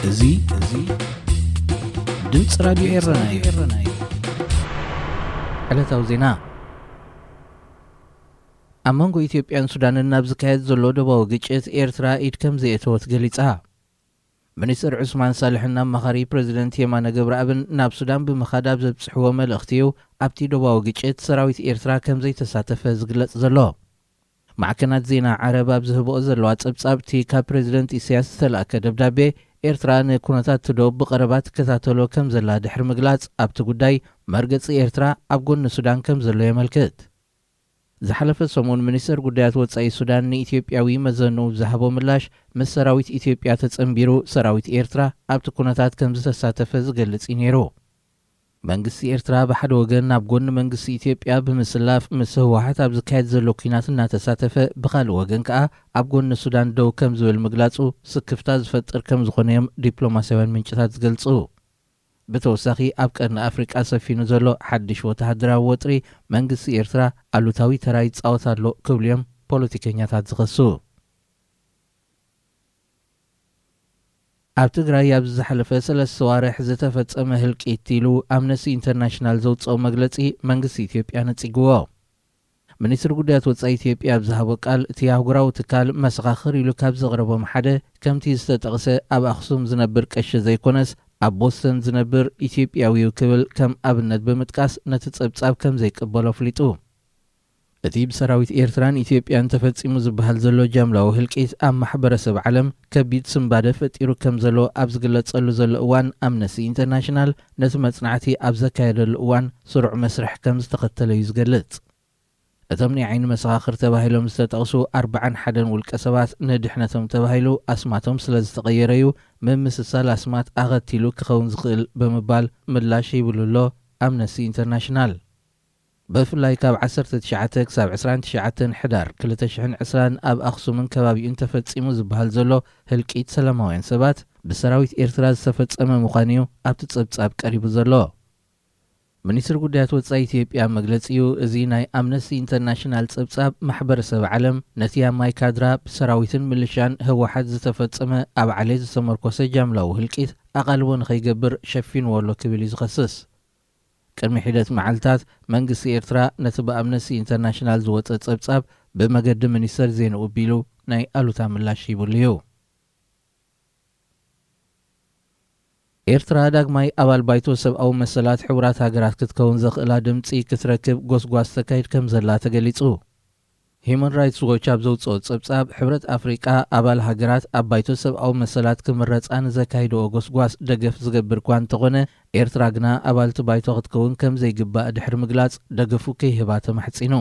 እዚ እዚ ድምፂ ራዲዮ ኤረና እዩ። ዕለታዊ ዜና። ኣብ መንጎ ኢትዮጵያን ሱዳንን ናብ ዝካየድ ዘሎ ዶባዊ ግጭት ኤርትራ ኢድ ከም ዘየእተወት ገሊጻ። ሚኒስትር ዑስማን ሳልሕን ኣማኻሪ ፕሬዚደንት የማነ ገብረኣብን ናብ ሱዳን ብምኻድ ኣብ ዘብጽሕዎ መልእኽቲ እዩ ኣብቲ ዶባዊ ግጭት ሰራዊት ኤርትራ ከም ዘይተሳተፈ ዝግለጽ ዘሎ። ማዕከናት ዜና ዓረብ ኣብ ዝህብኦ ዘለዋ ጸብጻብ፣ እቲ ካብ ፕሬዚደንት ኢሳያስ ዝተላእከ ደብዳቤ፣ ኤርትራ ንኩነታት እቲ ዶብ ብቐረባ ትከታተሎ ከም ዘላ ድሕሪ ምግላጽ፣ ኣብቲ ጉዳይ መርገጺ ኤርትራ ኣብ ጎኒ ሱዳን ከም ዘሎ የመልክት። ዝሓለፈ ሰሙን ሚኒስተር ጉዳያት ወጻኢ ሱዳን ንኢትዮጵያዊ መዘንኡ ብዝሃቦ ምላሽ፣ ምስ ሰራዊት ኢትዮጵያ ተጸንቢሩ ሰራዊት ኤርትራ ኣብቲ ኩነታት ከም ዝተሳተፈ ዝገልጽ እዩ ነይሩ። መንግስቲ ኤርትራ ብሓደ ወገን ናብ ጎኒ መንግስቲ ኢትዮጵያ ብምስላፍ ምስ ህወሓት ኣብ ዝካየድ ዘሎ ኲናት እናተሳተፈ፣ ብኻልእ ወገን ከኣ ኣብ ጎኒ ሱዳን ደው ከም ዝብል ምግላጹ ስክፍታ ዝፈጥር ከም ዝኾነ እዮም ዲፕሎማስያውያን ምንጭታት ዝገልጹ። ብተወሳኺ ኣብ ቀርኒ ኣፍሪቃ ሰፊኑ ዘሎ ሓድሽ ወተሃደራዊ ወጥሪ መንግስቲ ኤርትራ ኣሉታዊ ተራ ይጻወት ኣሎ ክብሉ እዮም ፖለቲከኛታት ዝኸሱ። ኣብ ትግራይ ኣብዚ ዝሓለፈ ሰለስተ ዋርሕ ዝተፈጸመ ህልቂት ኢሉ ኣምነስቲ ኢንተርናሽናል ዘውጽኦ መግለጺ መንግስቲ ኢትዮጵያ ነጺግዎ። ሚኒስትሪ ጉዳያት ወጻኢ ኢትዮጵያ ኣብ ዝሃቦ ቃል፣ እቲ ኣህጉራዊ ትካል መሰኻኽር ኢሉ ካብ ዘቕረቦም ሓደ፣ ከምቲ ዝተጠቕሰ ኣብ ኣኽሱም ዝነብር ቀሺ ዘይኮነስ ኣብ ቦስተን ዝነብር ኢትዮጵያዊ እዩ ክብል ከም ኣብነት ብምጥቃስ ነቲ ጸብጻብ ከም ዘይቅበሎ ኣፍሊጡ። እቲ ብሰራዊት ኤርትራን ኢትዮጵያን ተፈጺሙ ዝበሃል ዘሎ ጃምላዊ ህልቂት ኣብ ማሕበረሰብ ዓለም ከቢድ ስንባደ ፈጢሩ ከም ዘሎ ኣብ ዝግለጸሉ ዘሎ እዋን፣ ኣምነስቲ ኢንተርናሽናል ነቲ መጽናዕቲ ኣብ ዘካየደሉ እዋን ስሩዕ መስርሕ ከም ዝተኸተለ እዩ ዝገልጽ። እቶም ናይ ዓይኒ መሰኻኽር ተባሂሎም ዝተጠቕሱ ኣርባዓን ሓደን ውልቀ ሰባት፣ ንድሕነቶም ተባሂሉ ኣስማቶም ስለ ዝተቐየረ እዩ ምምስሳል ኣስማት ኣኸቲሉ ክኸውን ዝኽእል ብምባል ምላሽ ሂብሉ ኣሎ ኣምነስቲ ኢንተርናሽናል። ብፍላይ ካብ ዓሰርተ ትሽዓተ ክሳብ ዕስራን ትሽዓተን ሕዳር ክልተ ሽሕን ዕስራን ኣብ ኣኽሱምን ከባቢኡን ተፈጺሙ ዝበሃል ዘሎ ህልቂት ሰላማውያን ሰባት ብሰራዊት ኤርትራ ዝተፈጸመ ምዃኑ እዩ ኣብቲ ጸብጻብ ቀሪቡ ዘሎ። ሚኒስትሪ ጉዳያት ወጻኢ ኢትዮጵያ መግለጺኡ፣ እዚ ናይ ኣምነስቲ ኢንተርናሽናል ጸብጻብ ማሕበረሰብ ዓለም ነቲ ኣብ ማይካድራ ብሰራዊትን ምልሻን ህወሓት ዝተፈጸመ ኣብ ዓሌት ዝተመርኮሰ ጃምላዊ ህልቂት ኣቓልቦ ንኸይገብር ሸፊንዎ ኣሎ ክብል እዩ ዝኸስስ። ቅድሚ ሒደት መዓልታት መንግስቲ ኤርትራ ነቲ ብኣምነስቲ ኢንተርናሽናል ዝወጸ ጸብጻብ ብመገዲ ሚኒስተር ዜንኡ ኣቢሉ ናይ ኣሉታ ምላሽ ሂቡሉ እዩ። ኤርትራ ዳግማይ ኣባል ባይቶ ሰብኣዊ መሰላት ሕቡራት ሃገራት ክትከውን ዘኽእላ ድምጺ ክትረክብ ጎስጓስ ተካይድ ከም ዘላ ተገሊጹ። ሂዩማን ራይትስ ዎች ኣብ ዘውጽኦ ጸብጻብ፣ ሕብረት ኣፍሪቃ ኣባል ሃገራት ኣብ ባይቶ ሰብኣዊ መሰላት ክምረጻ ንዘካይድኦ ጎስጓስ ደገፍ ዝገብር እኳ እንተኾነ፣ ኤርትራ ግና ኣባልቲ ባይቶ ክትከውን ከም ዘይግባእ ድሕሪ ምግላጽ፣ ደገፉ ከይህባ ተማሕጺኑ።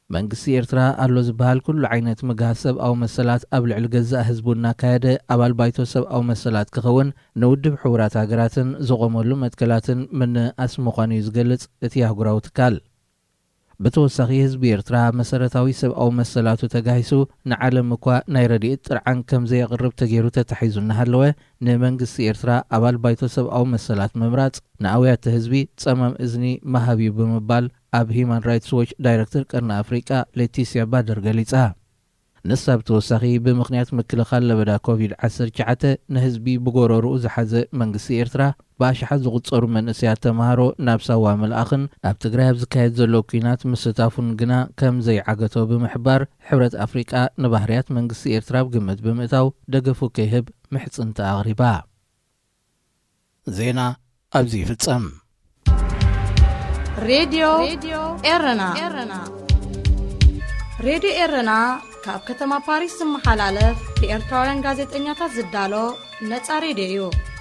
መንግስቲ ኤርትራ ኣሎ ዝበሃል ኩሉ ዓይነት ምግሃስ ሰብኣዊ መሰላት ኣብ ልዕሊ ገዛእ ህዝቡ እናካየደ፣ ኣባል ባይቶ ሰብኣዊ መሰላት ክኸውን ንውድብ ሕቡራት ሃገራትን ዝቖመሉ መትከላትን ምንእኣስ ምዃኑ እዩ ዝገልጽ እቲ ኣህጉራዊ ትካል። ብተወሳኺ ህዝቢ ኤርትራ መሰረታዊ ሰብኣዊ መሰላቱ ተጋሂሱ ንዓለም እኳ ናይ ረድኤት ጥርዓን ከም ዘየቕርብ ተገይሩ ተታሒዙ እናሃለወ፣ ንመንግስቲ ኤርትራ ኣባል ባይቶ ሰብኣዊ መሰላት ምምራጽ ንኣውያተ ህዝቢ ጸማም እዝኒ ምሃብ እዩ ብምባል ኣብ ሂዩማን ራይትስ ዎች ዳይረክተር ቀርኒ ኣፍሪቃ ሌቲስያ ባደር ገሊጻ። ንሳ ብተወሳኺ፣ ብምኽንያት ምክልኻል ለበዳ ኮቪድ ዓሰርተ ትሽዓተ ንህዝቢ ብጎረርኡ ዝሓዘ መንግስቲ ኤርትራ፣ ብኣሽሓት ዝቑጸሩ መንእሰያት ተምሃሮ ናብ ሳዋ ምልኣኽን ኣብ ትግራይ ኣብ ዝካየድ ዘሎ ኲናት ምስታፉን ግና ከም ዘይዓገቶ ብምሕባር፣ ሕብረት ኣፍሪቃ ንባህርያት መንግስቲ ኤርትራ ኣብ ግምት ብምእታው ደገፉ ከይህብ ምሕጽንታ ኣቕሪባ። ዜና ኣብዚ ይፍጸም። ሬድዮ ኤረና። ሬድዮ ኤረና ካብ ከተማ ፓሪስ ዝመሓላለፍ ብኤርትራውያን ጋዜጠኛታት ዝዳሎ ነጻ ሬድዮ እዩ።